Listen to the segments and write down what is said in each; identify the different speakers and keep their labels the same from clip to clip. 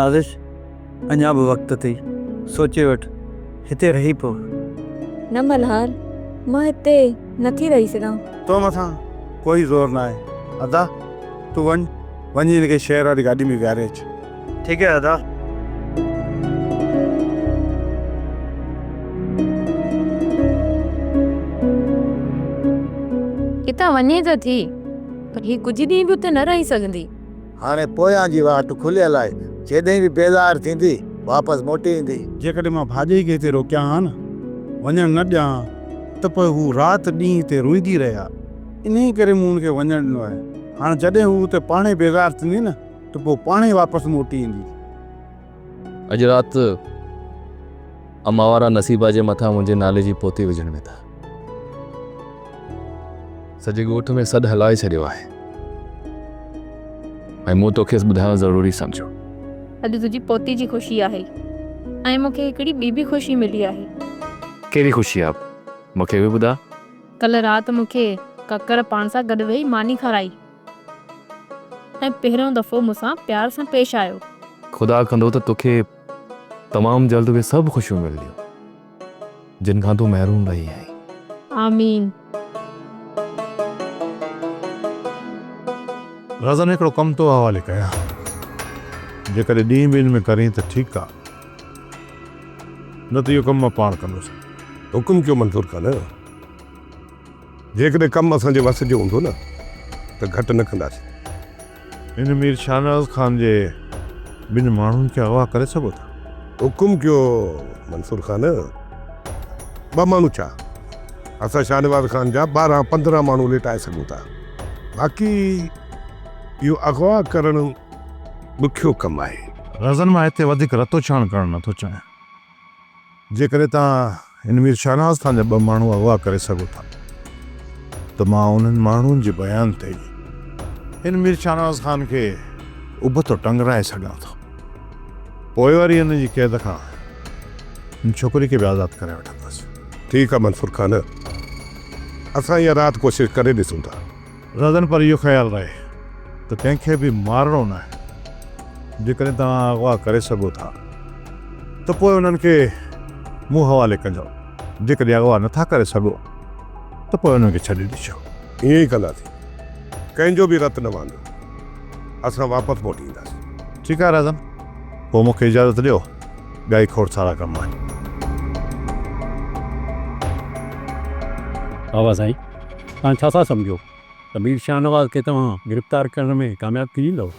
Speaker 1: نازش، اڃا به وقت اٿئي، سوچي وٺ، هتي رهي پئو.
Speaker 2: نه ملهار، مان هتي نٿي رهي سگهان.
Speaker 3: تو مٿان ڪوئي زور ناهي. ادا، تون وڃ، وڃي هن کي شهر واري گاڏي ۾ ويهاري اچ.
Speaker 1: ٺيڪ آهي ادا.
Speaker 2: هتان وڃي ته ٿي، پر هي ڪجهه ڏينهن به اتي نه رهي سگهندي.
Speaker 4: هاڻي پويان جي واٽ کليل آهي، جيڏهن به بيزار ٿيندي، واپس موٽي ايندي.
Speaker 3: جيڪڏهن مان ڀاڄائي کي هتي روڪيان ها نه، وڃڻ نه ڏيان ها ته پوء هو رات ڏينهن هتي روئيندي رهي ها. انهيء ڪري مون هن کي وڃڻ ڏنو آهي. هاڻ جڏهن هو هتي پاڻهي بيزار ٿيندي نه ته پوء پاڻهي واپس موٽي ايندي.
Speaker 5: اڄ رات امان وارا نصيبا جي مٿان منهنجي نالي جي پوتي وجهڻ ويندا. سڄي ڳوٺ ۾ سڏ هلائي ڇڏيو آهي ۽ مون توکي ٻڌائڻ ضروري سمجهيو.
Speaker 6: اڄ تنهنجي پوتي جي خوشي آهي ۽ مون کي هڪڙي ٻي به خوشي ملي آهي.
Speaker 5: ڪهڙي خوشي آ؟ مون کي به ٻڌاء.
Speaker 6: ڪلهه رات مون کي ڪڪر پاڻ سان گڏ ويهي ماني کارائي ۽ پهريون دفعو مون سان پيار سان پيش آيو.
Speaker 5: خدا ڪندو ته توکي تمام جلد اهي سڀ خوشيون ملنديون، جن کان تون محروم رهي آهين.
Speaker 6: آمين.
Speaker 3: رازن هڪڙو ڪم تو حوالي ڪيان، جيڪڏهن ڏينهن ٻن ۾ ڪرين ته ٺيڪ آ، نه ته اهو ڪم مان پاڻ ڪندس.
Speaker 7: حڪم ڪيو منظور خان، جيڪڏهن ڪم اسان جي وس جو هوندو نه ته گهٽ نه ڪنداسين.
Speaker 3: هن مير شاهنواز خان جي ٻن ماڻهن کي اغوا ڪري سگهو ٿا؟
Speaker 7: حڪم ڪيو منصور خان، ٻه ماڻهو ڇا، اسان شاهنواز خان جا ٻارهن پندرهن ماڻهو ليٽائي سگهون ٿا. باقي اهو اغوا ڪرڻ ڏکيو ڪم آهي.
Speaker 3: رازن مان هتي وڌيڪ رتوڇاڻ ڪرڻ نٿو چاهيان. جيڪڏهن توهان هن مير شاهنواز خان جا ٻه ماڻهو اغوا ڪري سگهو ٿا ته مان انهن ماڻهن جي بيان تي ئي هن مير شاهنواز خان کي ابتو ٽنگرائي سگهان ٿو. پوء وري هن جي قيد کان هن ڇوڪري کي به آزاد ڪرائي وٺندس.
Speaker 7: ٺيڪ آ منصور خان، اسان اها رات ڪوشش ڪري ڏسون ٿا.
Speaker 3: رهزن پر اهو خيال رهي ته ڪنهن کي به مارڻو ناهي. جيڪڏهن توهان اغوا ڪري سگهو ٿا ته پوء انهن کي مون حوالي ڪجو، جيڪڏهن اغوا نٿا ڪري سگهو ته پوء انهن کي ڇڏي ڏجو.
Speaker 7: ائين ئي ڪنداسين. ڪنهن جو به رت نه وهندو. اسان واپس موٽي اينداسين.
Speaker 3: ٺيڪ آهي رهزن، پوء مون کي اجازت ڏيو، ٻيا ئي کوڙ سارا ڪم آهن.
Speaker 8: بابا سائين، توهان ڇا ٿا سمجهو ته مير شاهنواز کي توهان گرفتار ڪرڻ ۾ ڪامياب ٿي ويندؤ؟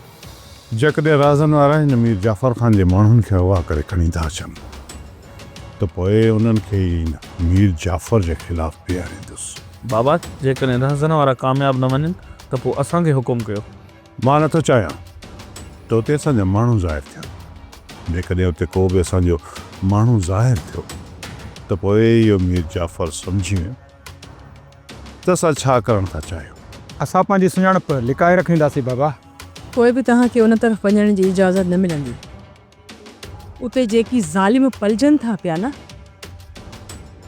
Speaker 3: جيڪڏهن رازن وارا هن مير جعفر خان جي ماڻهن کي اغوا ڪري کڻي ٿا اچن ته پوء انهن کي ئي هن مير جعفر جي خلاف بيهاريندس.
Speaker 9: بابا، جيڪڏهن رهزن وارا ڪامياب نه وڃن ته پوء اسان کي حڪم ڪيو.
Speaker 3: مان نٿو چاهيان ته اتي اسان جا ماڻهو ظاهر ٿين. جيڪڏهن اتي ڪو به اسان جو ماڻهو ظاهر ٿيو ته پوء اهو مير جعفر سمجهي ويندو ته اسان ڇا ڪرڻ ٿا چاهيون.
Speaker 10: اسان پنهنجي سڃاڻپ لڪائي رکنداسين بابا.
Speaker 11: پوء به توهان کي ان طرف وڃڻ جي اجازت نه ملندي. اتي جيڪي ظالم پلجن ٿا پيا نه،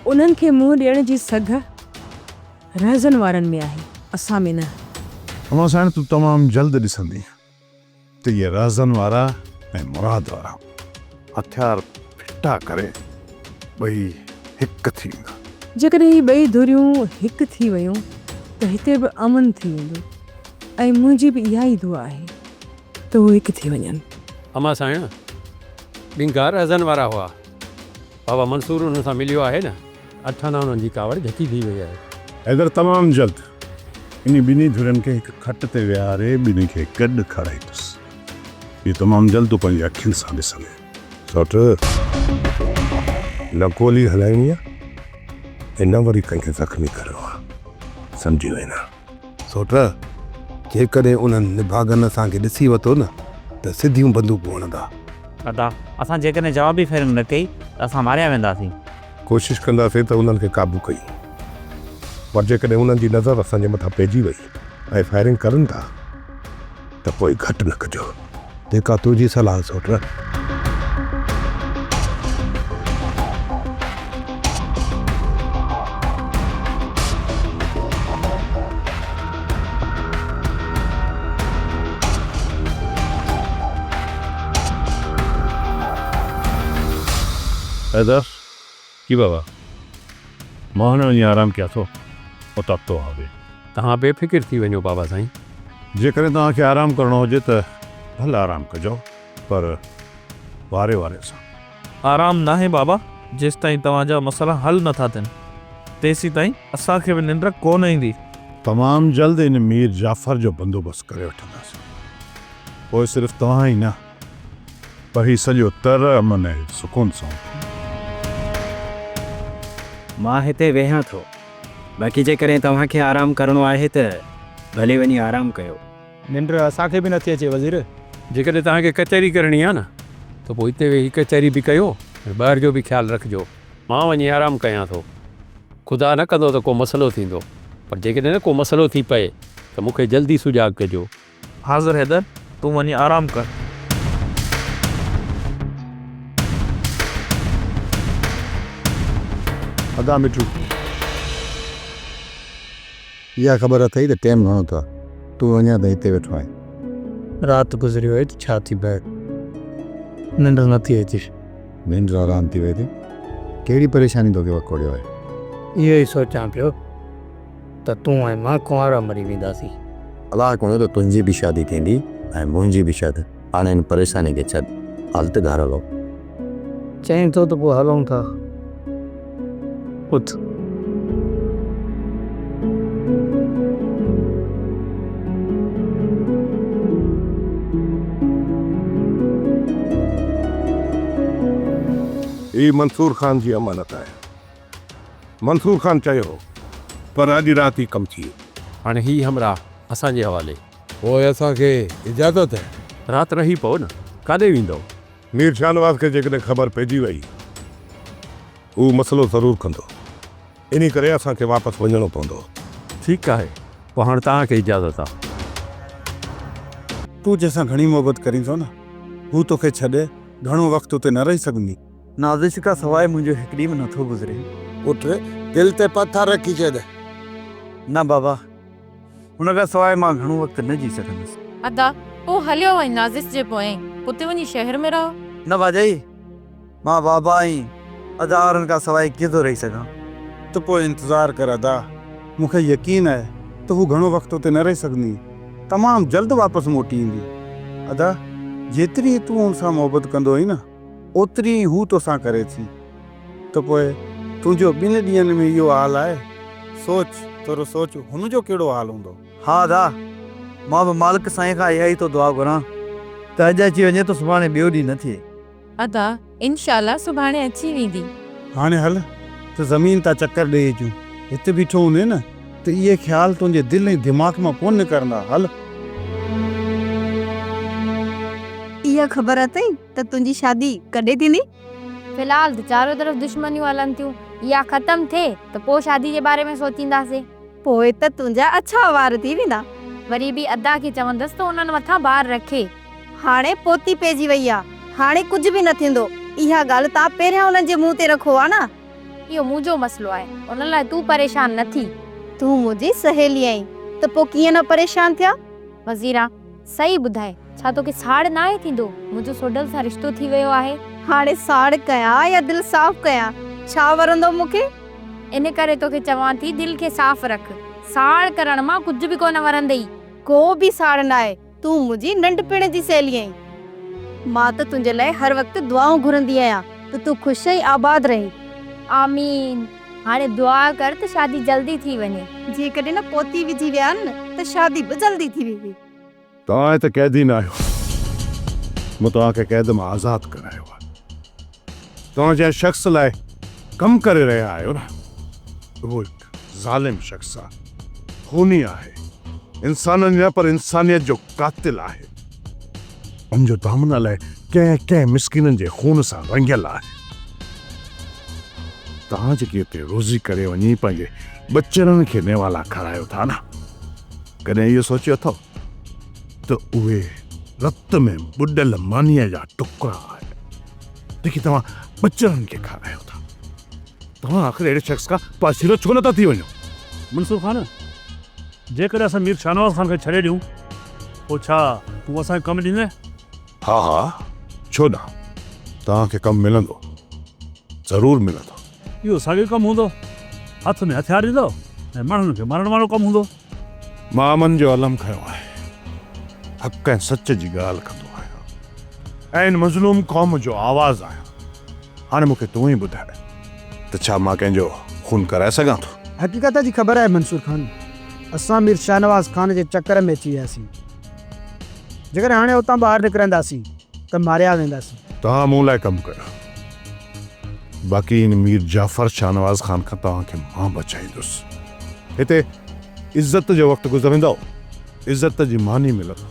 Speaker 11: انهن کي منهن ڏيڻ جي سگهه رهزن وارن ۾ آهي، اسان ۾ نه.
Speaker 3: امان سائڻ تون تمام جلد ڏسندين ته اهي رهزن وارا ۽ مراد وارا هٿيار ڦٽا ڪري ٻئي هڪ ٿي ويندا.
Speaker 11: جيڪڏهن هي ٻئي ڌريون هڪ ٿي ويون ته هتي به امن ٿي ويندو ۽ منهنجي به اها ئي دعا آهي ته هو هڪ ٿي وڃن.
Speaker 8: امان سائڻ، ڏنگا رهزن وارا هئا. بابا منصور انهن سان مليو آهي نه، اٺ آنا انهن جي ڪاوڙ جهڪي ٿي وئي آهي.
Speaker 3: حيدر تمام جلد انهي ٻنهي ڌرين کي هڪ کٽ تي ويهاري ٻنهي کي گڏ کارائيندس. اهو تمام جلد تون پنهنجي اکين سان ڏسندين.
Speaker 7: سوٽ، نه گولي هلائڻي آ ۽ نه وري ڪنهن کي زخمي ڪرڻو آ. سمجهي وئين نه؟
Speaker 4: سوٽ، جيڪڏهن انهن نڀاڳن اسان کي ڏسي ورتو نه ته سڌيون بندوقون هڻندا.
Speaker 12: ادا، اسان جيڪڏهن جوابي فائرنگ نه ڪئي ته اسان ماريا وينداسين.
Speaker 7: ڪوشش ڪنداسين ته انهن کي قابو ڪيون، پر جيڪڏهن انهن جي نظر اسان جي مٿان پئجي وئي ۽ فائرنگ ڪرن ٿا ته پوء گهٽ نه ڪجو.
Speaker 4: جيڪا تنهنجي صلاح سوٽ.
Speaker 3: حيدر، جي بابا، مان هاڻي وڃي آرام ڪيان ٿو، اوطاق توهان به.
Speaker 8: توهان بي فڪر ٿي وڃو بابا سائين.
Speaker 3: جيڪڏهن توهان کي آرام ڪرڻو هجي ته ڀل آرام ڪجو، پر واري واري سان.
Speaker 9: آرام ناهي بابا، جيستائين توهان جا مسئلا حل نه ٿا ٿين، تيسيتائين اسان کي به ننڊ ڪونه ايندي.
Speaker 3: تمام جلد ان مير جعفر جو بندوبست ڪري وٺنداسين. پوء صرف توهان ئي نه، پر هي سڄو تر امن ۽ سڪون سان هوندو.
Speaker 13: مان هتي ويهان ٿو. باقي جيڪڏهن توهان کي آرام ڪرڻو آهي ته ڀلي وڃي آرام ڪيو.
Speaker 10: ننڊ اسان کي به نٿي اچي وزير.
Speaker 8: جيڪڏهن توهان کي ڪچهري ڪرڻي آهي نه ته پوء هتي ويهي ڪچهري به ڪيو ۽ ٻاهر جو به خيال رکجو. مان وڃي آرام ڪيان ٿو. خدا نه ڪندو ته ڪو مسئلو ٿيندو پر جيڪڏهن ڪو مسئلو ٿي پئي ته مون کي جلدي سجاڳ ڪجو.
Speaker 9: حاضر حيدر، تون وڃي آرام ڪر.
Speaker 14: ادا مٺو. اها خبر اٿئي ته ٽيم گهڻو ٿيو آهي، تون اڃا تائين هتي ويٺو آهين.
Speaker 1: رات گذري وئي ته ڇا ٿي پئي، ننڊ نٿي اچي.
Speaker 14: ننڊ حرام ٿي وئي اٿئي، ڪهڙي پريشاني توکي وڪوڙيو آهي؟
Speaker 15: اهو ئي سوچان پيو ته تون ۽ مان ڪنوارا مري وينداسين.
Speaker 16: الله ڪندو ته تنهنجي به شادي ٿيندي ۽ منهنجي به شادي. هاڻي هن پريشاني کي ڇڏ، هل ته گهر هلون.
Speaker 1: چئين ٿو ته پوء هلون ٿا. اٿ.
Speaker 7: هي منصور خان جي امانت آهي. منصور خان چيو هو، پر اڄ رات ئي ڪم ٿئي.
Speaker 8: هاڻي هي همراهه اسان جي حوالي.
Speaker 4: پوء اسان کي اجازت؟
Speaker 8: رات رهي پئو نه، ڪاڏي ويندؤ؟
Speaker 7: مير شاهنواز کي جيڪڏهن خبر پئجي وئي، هو مسئلو ضرور ڪندو. انهي ڪري اسان کي واپس وڃڻو پوندو.
Speaker 8: ٺيڪ آهي، پوء هاڻ توهان کي اجازت آ.
Speaker 10: تون جنهن سان گهڻي محبت ڪرين ٿو نه، هو توکي ڇڏي گهڻو وقت اتي نه رهي سگهندي.
Speaker 1: نازش کان سواء منهنجو هڪ ڏينهن به نٿو گذري.
Speaker 17: پٽ، دل تي پٿر رکي ڇڏ.
Speaker 1: نه بابا، هن کان سواء مان گهڻو وقت نه جي سگهندس.
Speaker 2: ادا، پوء هليو وڃ نازش جي پوئين، اتي وڃي شهر ۾ رهو.
Speaker 1: نه ڀاڄائي، مان بابا ۽ ادا وارن کان سواء ڪيئن ٿو رهي سگهان.
Speaker 10: ته پوء انتظار ڪر ادا، مون کي يقين آهي ته هو گهڻو وقت اتي نه رهي سگهندي، تمام جلد واپس موٽي ايندي. ادا، جيتري تون هن سان محبت ڪندو آهين نه، اوتري ئي هو توسان ڪري ٿي. ته پوء تنهنجو ٻن ڏينهن ۾ اهو حال آهي، سوچ، ٿورو سوچ هن جو ڪهڙو حال هوندو.
Speaker 1: ها ادا، مان به مالڪ سائين کان اها ئي ٿو دعا گهران ته اڄ اچي وڃي ته سڀاڻي ٻيو ڏينهن نه ٿئي.
Speaker 2: ادا، انشاء الله سڀاڻي اچي ويندي.
Speaker 10: هاڻي هل ته زمين تان چڪر ڏئي اچون. هت بيٺو هوندين نه ته اهي خيال تنهنجي دل ۽ دماغ مان ڪونه نڪرندا. هل.
Speaker 18: اها خبر اٿئي ته تنهنجي شادي ڪڏهن ٿيندي؟
Speaker 6: في الحال ته چارو طرف دشمنيون هلن ٿيون. اها ختم ٿئي ته پوء شادي جي باري ۾ سوچينداسين.
Speaker 18: پوء ته تنهنجا اڇا وار ٿي ويندا.
Speaker 6: وري به ادا کي چوندس ته انهن مٿان بار رکي.
Speaker 18: هاڻي پوتي پئجي وئي آ. هاڻي ڪجهه به نه ٿيندو. اها ڳالهه توهان پهريان انهن جي منهن تي رکو ها نه.
Speaker 6: اهو منهنجو مسئلو آهي. ان لاء تون پريشان نه ٿي.
Speaker 18: تون منهنجي سهيلي آهين ته پوء ڪيئن نه پريشان ٿيان.
Speaker 6: وزيرا، صحيح ٻڌاء، ڇا توکي ساڙ ناهي ٿيندو؟ منهنجو سوڍل سان رشتو ٿي ويو آهي.
Speaker 18: هاڻي ساڙ ڪيان يا دل صاف ڪيان، ڇا ورندو مون کي؟
Speaker 6: ان ڪري توکي چوان ٿي دل کي صاف رک. ساڙ ڪرڻ مان ڪجهه به ڪونه ورندئي.
Speaker 18: ڪو به ساڙ ناهي. تون منهنجي ننڍپڻ جي سهيلي آهين. مان ته تنهنجي لاء هر وقت دعائون گهرندي آهيان ته تون خوش ۽ آباد رهين.
Speaker 6: آمين. هاڻي دعا ڪر ته شادي جلدي ٿي وڃي.
Speaker 18: جيڪڏهن نه پوتي وجهي ويا نه ته شادي به جلدي ٿي ويندي.
Speaker 3: توهان هت قيدي نه آهيو. مون توهان کي قيد مان آزاد ڪرايو آهي. توهان جنهن شخص لاء ڪم ڪري رهيا آهيو نه، اهو هڪ ظالم شخص آهي. خوني آهي. انسانن نه پر انسانيت جو قاتل آهي. ان جو دامن الائي ڪنهن ڪنهن مسڪينن جي خون سان رڱيل آهي. توهان جيڪي اتي روزي ڪري وڃي پنهنجي ٻچڙن کي نيوالا کارايو ٿا نه، ڪڏهن اهو سوچيو اٿو ته اهي رت ۾ ٻڏل مانيء جا ٽڪرا آهن، جيڪي توهان ٻچڙن کي کارايو ٿا. توهان آخر اهڙي شخص کان پاسيرو ڇو نٿا ٿي وڃو؟
Speaker 9: منصور خان، جيڪڏهن اسان مير شاهنواز خان کي ڇڏي ڏيون، پوء ڇا تون اسان کي ڪم ڏيندين؟
Speaker 3: ها ها، ڇو نه، توهان کي ڪم ملندو. ضرور ملندو.
Speaker 19: اهو ساڳيو ڪم هوندو. هٿ ۾ هٿيار ڏيندؤ ۽ ماڻهن کي مارڻ وارو ڪم هوندو.
Speaker 3: مان امن جو علم کنيو آهي. حق ۽ سچ جي ڳالهه ڪندو آهيان ۽ ان مظلوم قوم جو آواز آهيان. هاڻي مون کي تون ئي ٻڌاء ته ڇا مان ڪنهن جو خون ڪرائي سگهان ٿو؟
Speaker 20: حقيقت جي خبر آهي منصور خان، اسان مير شاهنواز خان جي چڪر ۾ اچي وياسين. جيڪڏهن هاڻي اتان ٻاهر نڪرنداسين ته ماريا وينداسين.
Speaker 3: توهان مون لاء ڪم ڪيو. باقي ان مير جعفر شاهنواز خان کان توهان کي مان بچائيندس. هتي عزت جو وقت گذرندؤ، عزت جي ماني ملندؤ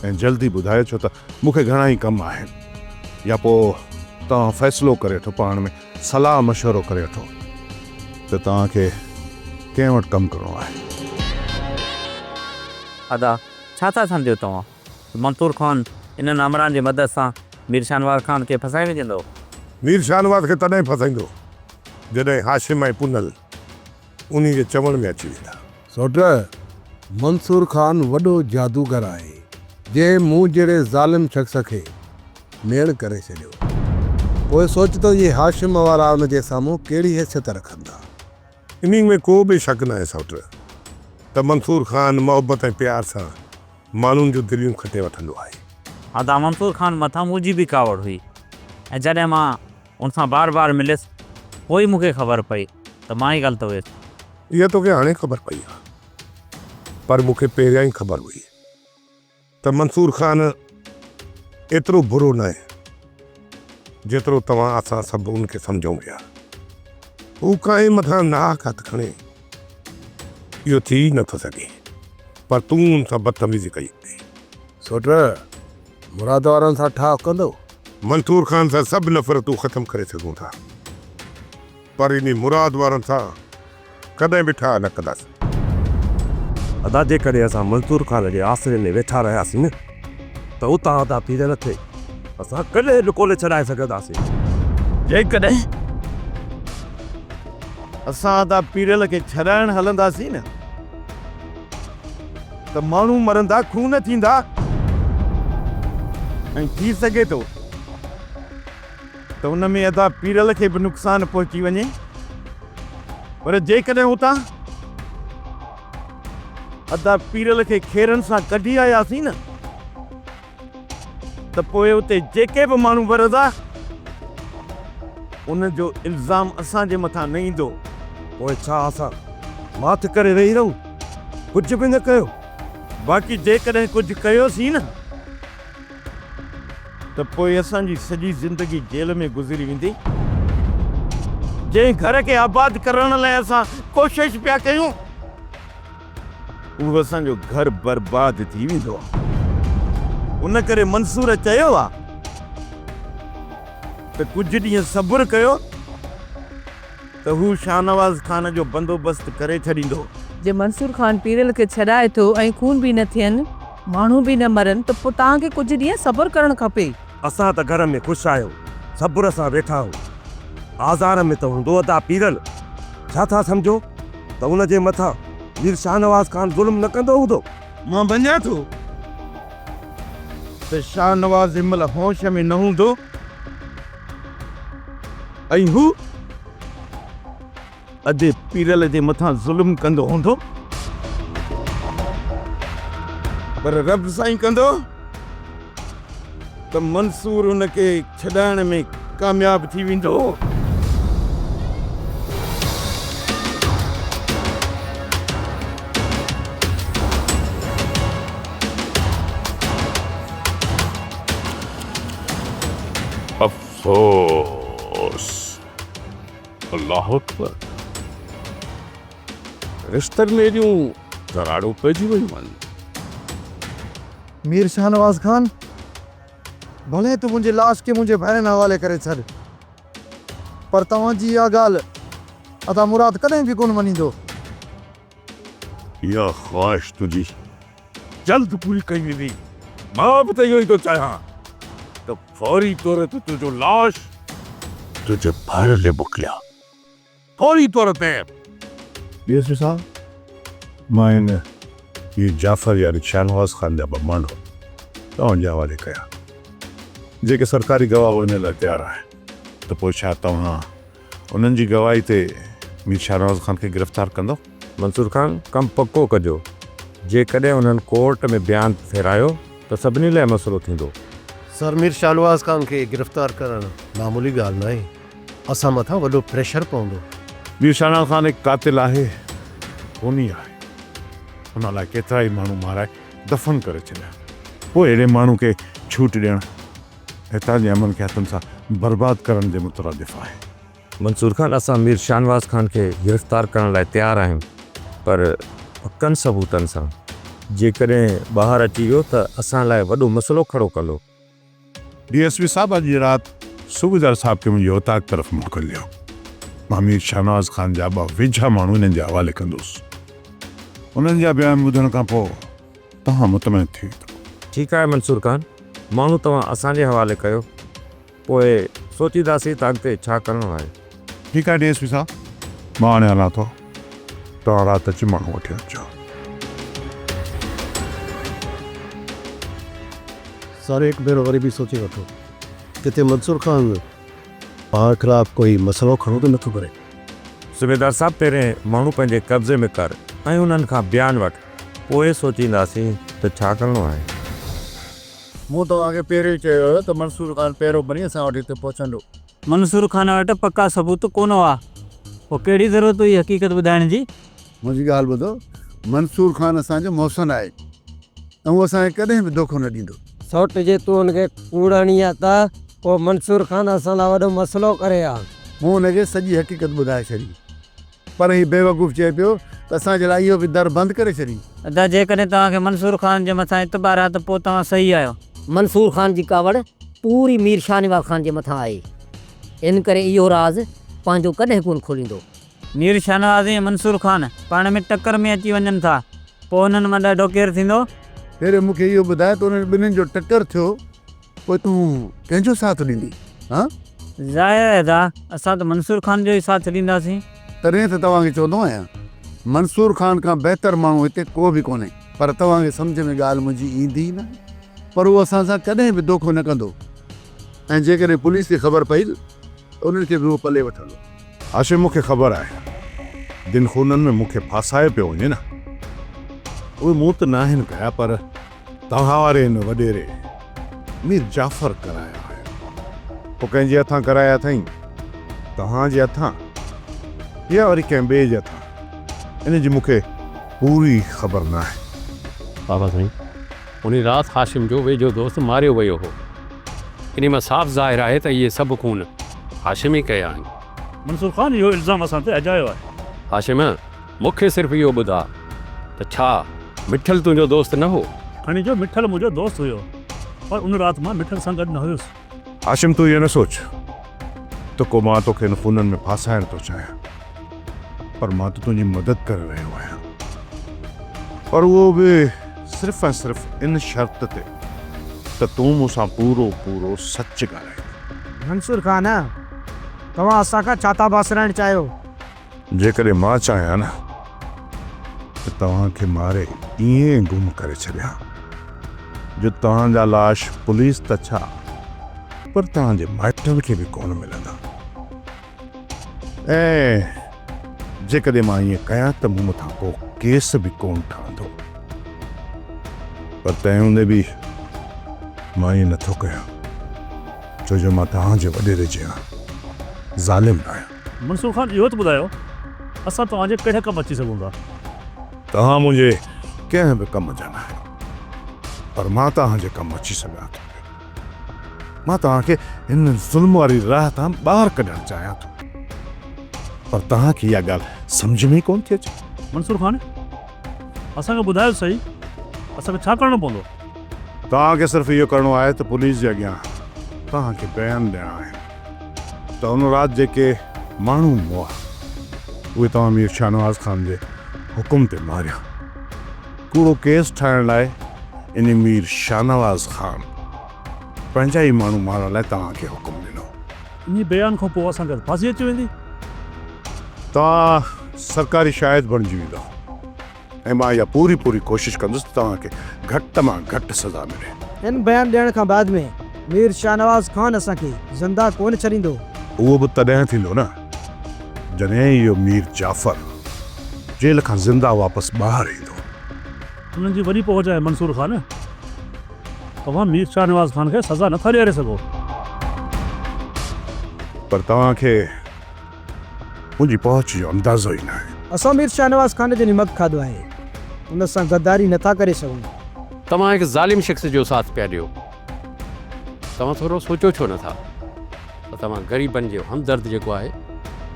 Speaker 3: ۽ جلدي ٻڌايو ڇو ته مون کي گهڻا ئي ڪم آهن يا پوء توهان فيصلو ڪري وٺو پاڻ ۾ صلاح مشورو ڪري وٺو ته توهان کي ڪنهن وٽ ڪم ڪرڻو آهي.
Speaker 12: ادا ڇا ٿا سمجهو توهان ته منصور خان انهن آمران جي مدد سان مير شاهنواز خان کي ڦاسائي وجهندو؟
Speaker 7: مير شاهنواز کي تڏهن ڦاسائيندو جڏهن هاشم ۽ پنهل انهي جي چوڻ ۾ اچي ويندا.
Speaker 4: سوٽ، منصور خان وڏو جادوگر آهي، جنهن مون جهڙي ظالم شخص کي ميڻ ڪري ڇڏيو. پوء سوچ ته اهي هاشم وارا ان جي سامهون ڪهڙي حيثيت رکندا.
Speaker 7: انهي ۾ ڪو به شڪ ناهي سوٽ ته منصور خان محبت ۽ پيار سان ماڻهن جون دليون کٽي وٺندو آهي.
Speaker 12: ادا منصور خان مٿان منهنجي به ڪاوڙ هئي ۽ جڏهن مان ان سان بار بار مليس پوء ئي مون کي خبر پئي ته مان ئي غلط هيس.
Speaker 7: اها توکي هاڻي خبر پئي آهي پر مون کي پهريان ئي خبر هئي ته منصور خان ايترو برو ناهي جيترو توهان اسان سڀ ان کي سمجهون پيا. هو ڪانء مٿان ناحق هٿ کڻي اهو ٿي ئي نٿو سگهي پر تون ان سان بدتميزي ڪئي هوندي.
Speaker 4: سوٽ، مراد وارن سان ٺاهه ڪندؤ؟
Speaker 7: منصور خان سان سڀ نفرتون ختم ڪري سگهون ٿا پر انهي مراد وارن سان ڪڏهن به ٺاهه نه ڪنداسين.
Speaker 21: ادا جيڪڏهن اسان منصور خان جي آسري ۾ ويٺا رهياسين نه ته اتان ادا پيرل کي اسان ڪڏهن به ڪونه ڇڏائي سگهنداسين.
Speaker 1: جيڪڏهن اسان ادا پيرل کي ڇڏائڻ هلنداسين نه ته ماڻهو مرندا، خون ٿيندا ۽ ٿي سگهي ٿو ته ان ۾ ادا پيرل کي به نقصان پهچي وڃي پر جيڪڏهن اتان ادا پيرل کي خيرن سان ڪڍي آياسين نه ته پوء اتي جيڪي به ماڻهو ورندا ان جو الزام اسان جي مٿان نه ايندو.
Speaker 21: پوء ڇا اسان ماٺ ڪري ويهي رهون؟ ڪجهه به نه ڪيو؟
Speaker 1: باقي جيڪڏهن ڪجهه ڪيوسين نه ته پوء اسان جي سڄي زندگي جيل ۾ گذري ويندي. جنهن گهر کي آباد ڪرڻ لاء اسان ڪوشش پيا ڪيون. اهو اسان جو گهر برباد ٿي ويندو آ. ان ڪري منصور چيو آ ته ڪجهه ڏينهن صبر ڪيو ته هو شاهنواز خان جو بندوبست ڪري ڇڏيندو.
Speaker 11: جي منصور خان پيرل کي ڇڏائي ٿو ۽ خون به نه ٿين، ماڻهو به نه مرن ته پوء توهان کي ڪجهه ڏينهن صبر ڪرڻ کپي.
Speaker 21: اسان ته گهر ۾ خوش آهيون، صبر سان ويٺا آهيون. آزار ۾ ته هوندو ادا پيرل. ڇا ٿا سمجهو ته ان جي مٿان مير شاهنواز خان ظلم نه ڪندو هوندو؟
Speaker 1: مان مڃان ٿو ته شاهنواز هن مهل هوش ۾ نه هوندو ۽ هو ادي پيرل جي مٿان ظلم ڪندو هوندو پر رب سائين ڪندو ته منصور ان کي ڇڏائڻ ۾ ڪامياب ٿي ويندو.
Speaker 22: افسوس! الله اڪبر! رشتن ۾ ايڏيون دراڙون پئجي ويون آهن.
Speaker 1: مير شاهنواز خان، ڀلي تون منهنجي لاش کي منهنجي ڀائرن حوالي ڪري ڇڏ، پر توهان جي اها ڳالهه ادا مراد ڪڏهن به ڪونه مڃيندو.
Speaker 22: اها خواهش تنهنجي جلد پوري ڪئي ويندي. مان به ته اهو ئي ٿو چاهيان ته فوري طور تي تنهنجو لاش تنهنجي ڀائرن ڏي موڪليان. فوري طور تي.
Speaker 3: ڊي ايس پي صاحب، مان هن مير جعفر يعني شاهنواز خان جا ٻه ماڻهو توهان جي حوالي ڪيا، جيڪي سرڪاري گواهه بڻجڻ لاء تيار آهن. ته پوء ڇا توهان انهن جي گواهي تي مير شاهنواز خان کي گرفتار ڪندؤ؟
Speaker 16: منصور خان، ڪم پڪو ڪجو. جيڪڏهن انهن ڪورٽ ۾ بيان ڦيرايو ته سڀني لاء مسئلو ٿيندو.
Speaker 5: سر، مير شاهنواز خان کي گرفتار ڪرڻ معمولي ڳالهه ناهي. اسان مٿان وڏو پريشر پوندو.
Speaker 3: مير شاهنواز خان هڪ قاتل آهي، خوني آهي. هن الائي ڪيترائي ماڻهو مارائي دفن ڪري ڇڏيا. پوء اهڙي ماڻهو کي ڇوٽ ڏيڻ هتان جي امن کي هٿن سان برباد ڪرڻ جي مترادف آهي.
Speaker 16: منصور خان، اسان مير شاهنواز خان کي گرفتار ڪرڻ لاء تيار آهيون، پر پڪن ثبوتن سان. جيڪڏهن ٻاهر اچي ويو ته اسان لاء وڏو مسئلو کڙو ڪندو.
Speaker 3: ڊي ايس پي صاحب اڄ رات صوبيدار صاحب کي منهنجي اوطاق طرف موڪلجو. مان مير شاهنواز خان جا ٻه ويجها ماڻهو انهن جي حوالي ڪندس. انهن جا بيان ٻڌڻ کان پوء توهان مطمئن ٿي ويندؤ.
Speaker 16: ٺيڪ آهي منصور خان، ماڻهو توهان اسان جي حوالي ڪيو، پوء سوچينداسين ته اڳتي ڇا ڪرڻو آهي.
Speaker 3: ٺيڪ آهي ڊي ايس پي صاحب، مان هاڻي هلان ٿو، توهان رات اچي ماڻهو وٺي اچجو.
Speaker 5: سر هڪ ڀيرو وري به سوچي وٺو، ڪٿي منصور خان پاڻ خلاف ڪوئي مسئلو کڙو ته نٿو ڪري.
Speaker 16: صوبيدار صاحب پهرين ماڻهو پنهنجي قبضي ۾ ڪر ۽ انهن کان بيان وٺ، پوء سوچينداسين ته ڇا ڪرڻو آهي.
Speaker 17: مون توهان کي پهريون ئي چيو هيو ته منصور خان پهرو بڻي اسان وٽ هتي پهچندو.
Speaker 13: منصور خان وٽ پڪا ثبوت ڪونه هئا، پوء ڪهڙي ضرورت هئي حقيقت ٻڌائڻ جي؟
Speaker 17: منهنجي ڳالهه ٻڌو، منصور خان اسان جو محسن آهي ۽ هو اسان کي ڪڏهن به دوکو نه ڏيندو.
Speaker 23: سئوٽ جي تون هن کي ڪوڙ هڻين ها ته پوء منصور خان اسان لاء وڏو مسئلو ڪري ها.
Speaker 17: مون هن کي سڄي حقيقت ٻڌائي ڇڏي. پر هي بيوقوف چئي پيو ته اسان جي لاء اهو به در بند ڪري ڇڏي.
Speaker 13: ادا جيڪڏهن توهان کي منصور خان جي مٿان اعتبار آهي ته پوء توهان صحيح آهيو.
Speaker 24: منصور خان جي ڪاوڙ پوري مير شاهنواز خان جي مٿان آهي. ان ڪري اهو راز پنهنجو ڪڏهن ڪونه کوليندو.
Speaker 13: مير شاهنواز ۽ منصور خان پاڻ ۾ ٽڪر ۾ اچي وڃن ٿا، پوء انهن مان ڏاڍو ڪير ٿيندو؟
Speaker 17: پهريون مون کي اهو ٻڌاء ته انهن ٻنهين جو ٽڪر ٿيو، پوء تون ڪنهن جو ساٿ ڏيندين؟ هان؟
Speaker 13: ظاهر آهي ادا، اسان ته منصور خان جو ئي ساٿ ڏينداسين.
Speaker 17: تڏهن ته توهان کي چوندو آهيان، منصور خان کان بهتر ماڻهو هتي ڪو به ڪونهي. پر توهان کي سمجهه ۾ ڳالهه منهنجي ايندي ئي ناهي. پر هو اسان سان ڪڏهن به دوکو نه ڪندو. ۽ جيڪڏهن پوليس کي خبر پئي ته انهن کي به هو پلي وٺندو.
Speaker 3: هاشم مون کي خبر آهي جن خونن ۾ مون کي ڦاسايو پيو وڃي نه اهي مون ته ناهن ڪيا پر توهان واري هن وڏيري مير جعفر ڪرايا آهن. پوء ڪنهن جي هٿان ڪرايا اٿئين؟ توهان جي هٿان يا وري ڪنهن ٻئي جي هٿان؟ ان جي مون کي پوري خبر ناهي.
Speaker 8: بابا سائين انهي رات هاشم جو ويجهو دوست ماريو ويو هو. انهي مان صاف ظاهر آهي ته اهي سڀ خون هاشم ئي ڪيا آهن.
Speaker 19: منصور خان اهو الزام اسان تي اجايو آهي.
Speaker 8: هاشم، مون کي صرف اهو ٻڌاء ته ڇا مٺل تنهنجو دوست نه هو؟
Speaker 19: کڻي جو مٺل منهنجو دوست هيو پر ان رات مان مٺل سان گڏ نه هيس.
Speaker 3: هاشم تون اهو نه سوچ ته ڪو مان توکي ان خونن ۾ ڦاسائڻ ٿو چاهيان پر مان ته تنهنجي مدد ڪري رهيو آهيان پر اهو به صرف ۽ صرف ان شرط تي ته تون مون سان پورو پورو سچ ڳالهائيندين.
Speaker 20: منصور خان، توهان اسان کان ڇا ٿا باسرائڻ چاهيو؟
Speaker 3: جيڪڏهن مان چاهيان نه ته توهان کي ماري ائين گم ڪري ڇڏيان جو توهان جا لاش پوليس ته ڇا پر توهان جي مائٽن کي به ڪونه ملندا ۽ جيڪڏهن مان ائين ڪيان ته مون مٿان ڪو ڪيس به ڪونه ٺهندو پر تنهن هوندي به مان ائين نٿو ڪيان ڇو جو مان توهان جي وڏيري جيان ظالم ناهيان.
Speaker 19: منصور خان اهو ته ٻڌايو اسان توهان جي ڪهڙي ڪم اچي سگهون ٿا؟
Speaker 3: توهان منهنجي ڪنهن به ڪم جا ناهيو پر مان توهان جي ڪم اچي سگهان ٿو پيو. مان توهان کي هن ظلم واري راهه تان ٻاهر ڪڍڻ چاهيان ٿو پر توهان کي اها ڳالهه سمجهه ۾ ئي ڪونه ٿي اچي.
Speaker 19: منصور خان اسان کي ٻڌايو سهي اسان کي ڇا ڪرڻو پوندو؟
Speaker 3: توهان کي صرف اهو ڪرڻو آهي ته پوليس جي اڳيان توهان کي بيان ڏيڻا آهن. ته ان رات جيڪي ماڻهو مئا، اهي توهان مير شاهنواز خان جي حڪم تي ماريا. ڪوڙو ڪيس ٺاهڻ لاء انهي مير شاهنواز خان پنهنجا ئي ماڻهو مارڻ لاء توهان کي حڪم ڏنو.
Speaker 19: انهي بيان کان پوء اسان کي ڦاسي اچي ويندي.
Speaker 3: توهان سرڪاري شاهد بڻجي ويندؤ. ۽ مان اها پوري پوري ڪوشش ڪندس ته توهان کي گهٽ مان گهٽ سزا ملي.
Speaker 20: ان بيان ڏيڻ کان بعد ۾ مير شاهنواز خان اسان کي زنده ڪونه ڇڏيندو.
Speaker 3: اهو به تڏهن ٿيندو نه جڏهن اهو مير جعفر جيل کان زنده واپس ٻاهر ايندو.
Speaker 19: انهن جي وڏي پهچ آهي منصور خان. توهان مير شاهنواز خان کي سزا نٿا ڏياري سگهو.
Speaker 3: پر توهان کي منهنجي پهچ جو اندازو ئي ناهي.
Speaker 20: اسان مير شاهنواز خان جو نمڪ کاڌو آهي. ان سان غداري نٿا ڪري سگهون.
Speaker 8: توهان هڪ ظالم شخص جو ساٿ پيا ڏيو. توهان ٿورو سوچيو ڇو نٿا ته توهان غريبن جو همدرد جيڪو آهي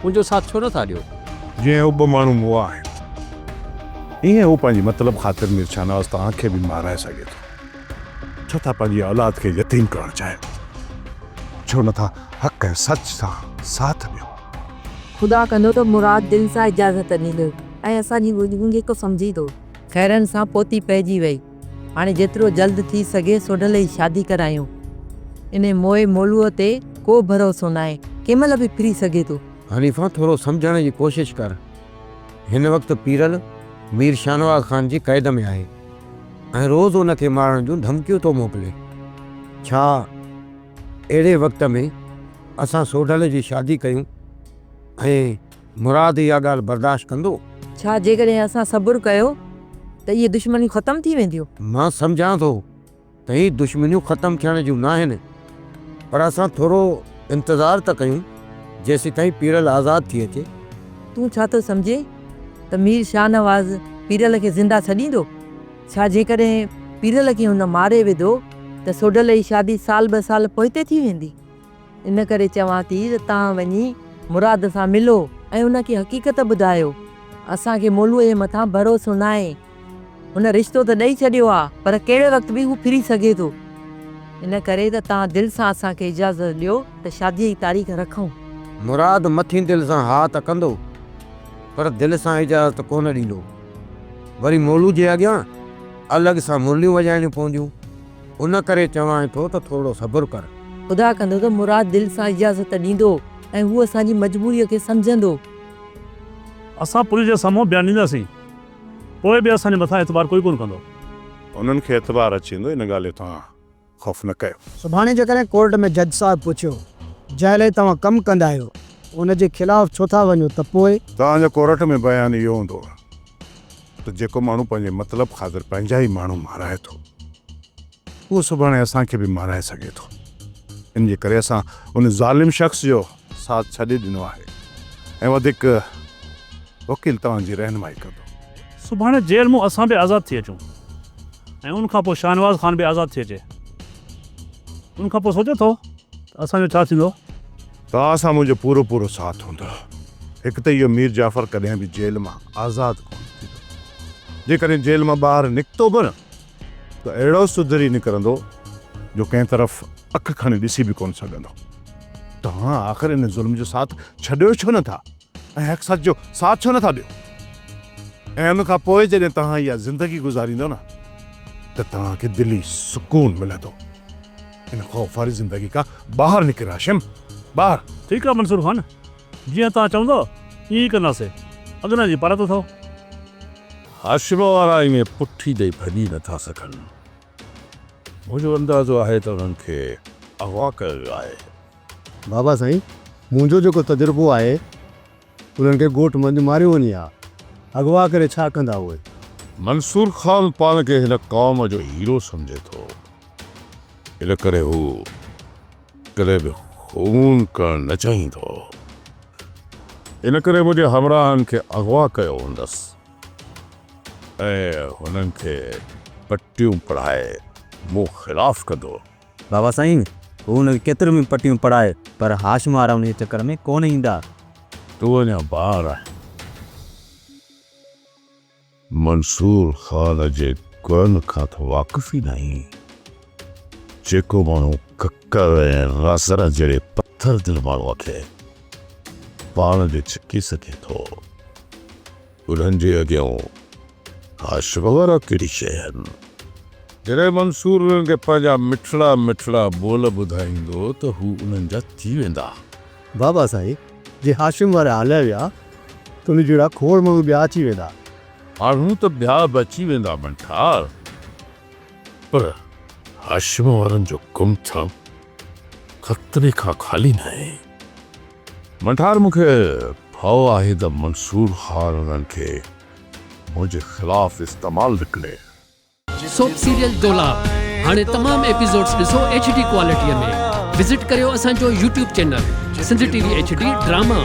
Speaker 8: ان جو ساٿ ڇو نٿا ڏيو.
Speaker 3: جيئن هو ٻه ماڻهو مئا آهن ايئن هو پنهنجي مطلب خاطر مير شاهنواز توهان کي به مارائي سگهي ٿو. ڇو ٿا پنهنجي اولاد کي يتيم ڪرڻ چاهيو؟ ڇو نٿا حق ۽ سچ سان ساٿ ڏيو؟
Speaker 2: خدا ڪندو ته مراد دل سان اجازت ڏيندو ۽ اسان جي ڳجهه کي سمجهندو. خيرن سان پوتي پئجي وئي. هاڻي جيترو جلد ٿي سگهي سوڍل جي شادي ڪرايون. انهي موئي مولوء تي ڪو ڀروسو ناهي، ڪنهن مهل به ڦري سگهي ٿو.
Speaker 10: حنيفه ٿورو سمجهڻ جي ڪوشش ڪر. هن وقت پيرل مير شاهنواز خان جي قيد ۾ آهي ۽ روز ان کي مارڻ جون ڌمڪيون ٿو موڪلي. ڇا اهڙي وقت ۾ اسان سوڍل جي شادي ڪيون ۽ مراد اها ڳالهه برداشت ڪندو؟
Speaker 2: ڇا جيڪڏهن اسان صبر ڪيو ته اهي دشمنيون ختم ٿي وينديون؟
Speaker 10: مان سمجهان ٿو ته هي دشمنيون ختم ٿيڻ جون ناهن، پر اسان ٿورو انتظار ته ڪيون جيسيتائين پيرل آزاد ٿي اچي.
Speaker 2: تون ڇا ٿو سمجهين ته مير شاهنواز پيرل کي زنده ڇڏيندو؟ ڇا جيڪڏهن پيرل کي هن ماري وڌو ته سوڍل جي شادي سال ٻه سال پوئتي ٿي ويندي؟ ان ڪري چوان ٿي ته توهان وڃي مراد سان ملو ۽ ان کي حقيقت ٻڌايو. اسان کي مولوء جي مٿان ڀروسو ناهي. هن رشتو ته ڏئي ڇڏيو آ، پر ڪهڙي وقت به هو ڦري سگهي ٿو. ان ڪري ته توهان دل سان اسان کي اجازت ڏيو ته شاديء جي تاريخ رکون.
Speaker 10: مراد مٿين دل سان ها ته ڪندو، پر دل سان اجازت ڪونه ڏيندو. وري مولوء جي اڳيان الڳ سان مرليون وڄائڻيون پونديون. ان ڪري چوانء ٿو ته ٿورڙو صبر ڪر.
Speaker 2: خدا ڪندو ته مراد دل سان اجازت ڏيندو ۽ هو اسان جي مجبوريء کي سمجهندو.
Speaker 19: اسان پوليس جي سامهون بيان ڏينداسين، پوء به اسان جي مٿان اعتبار ڪوئي ڪونه ڪندو.
Speaker 3: انهن کي اعتبار اچي ويندو، ان ڳالهه جو توهان خوف نه ڪيو.
Speaker 20: سڀاڻي جيڪڏهن ڪورٽ ۾ جج صاحب پڇيو، جنهن لاء توهان ڪم ڪندا آهيو، ان جي خلاف ڇو ٿا وڃو ته پوء؟
Speaker 3: توهان جو ڪورٽ ۾ بيان اهو هوندو ته جيڪو ماڻهو پنهنجي مطلب خاطر پنهنجا ئي ماڻهو مارائي ٿو، اهو سڀاڻي اسان کي به مارائي سگهي ٿو. ان جي ڪري اسان ان ظالم شخص جو ساٿ ڇڏي ڏنو آهي ۽ وڌيڪ وڪيل توهان جي رهنمائي ڪندو.
Speaker 19: سڀاڻي جيل مون اسان به آزاد ٿي اچون ۽ ان کان پوء شاهنواز خان به آزاد ٿي اچي. ان کان پوء سوچيو اٿو ته اسان جو ڇا ٿيندو؟
Speaker 3: توهان سان منهنجو پورو پورو ساٿ هوندو. هڪ ته اهو مير جعفر ڪڏهن به جيل مان آزاد ڪونه ٿيندو. جيڪڏهن جيل مان ٻاهر نڪتو به نه ته اهڙو سڌري نڪرندو جو ڪنهن طرف اک کڻي ڏسي به ڪونه سگهندو. توهان آخر ان ظلم جو ساٿ ڇڏيو ڇو نه ٿا ۽ حق سچ جو ساٿ ڇو نه ٿا ڏيو؟ ۽ ان کان پوء جڏهن توهان اها زندگي گذاريندو نه ته توهان کي دلي سڪون ملندو. ان خوف واري زندگي کان ٻاهر نڪر هاشم، ٻاهر.
Speaker 19: ٺيڪ آ منصور خان، جيئن توهان چوندؤ ائين ئي ڪنداسين. اڳنا جي پارت اٿئو.
Speaker 22: هاشم وارا ائين پٺي ڏئي ڀڄي نه ٿا سگهن. منهنجو اندازو آهي ته انهن کي اغوا ڪيو ويو آهي.
Speaker 5: بابا سائين، منهنجو جيڪو تجربو آهي، انهن کي ڳوٺ منجهه ماريو وڃي ها. اغوا ڪري ڇا ڪندا اهي؟
Speaker 22: منصور خان پاڻ کي هن قوم جو هيرو سمجهي ٿو. ان ڪري هو ڪڏهن به خون ڪرڻ نه چاهيندو. ان ڪري منهنجي همراهن کي اغوا ڪيو هوندس ۽ هنن کي پٽيون پڙهائي مون خلاف ڪندو.
Speaker 13: بابا سائين، هو هن کي ڪيتريون به پٽيون پڙهائي پر هاشم وارا ان جي چڪر ۾ ڪونه ايندا.
Speaker 22: تون اڃا ٻار آهين. منصور خان جي گڻن کان ته واقف ئي ناهين. جيڪو ماڻهو ڪڪر ۽ رازر جهڙي پٿر دل ماڻهوء کي پاڻ ڏي ڇڪي سگهي ٿو، انهن جي اڳيان هاشم وارا ڪهڙي شيء آهن؟ جڏهن منصور انهن کي پنهنجا مٺڙا مٺڙا ٻول ٻڌائيندو ته هو انهن جا ٿي ويندا.
Speaker 5: بابا سائين، جي هاشم وارا هليا ويا ته ان جهڙا کوڙ ماڻهو ٻيا اچي ويندا.
Speaker 22: ماڻهو ته ٻيا به اچي ويندا منٺار، پر هاشم وارن جو گم ٿيڻ خطري کان خالي ناهي. منٺار مون کي ڀؤ آهي ته منصور خان انهن کي منهنجي خلاف استعمال نه ڪري.
Speaker 6: سوپ سيريل دولاب هاڻي تمام ايپيسوڊز ڏسو ايڇ ڊي ڪوالٽي ۾ وزٽ ڪريو اسان جو YouTube channel Sindh T V H D drama.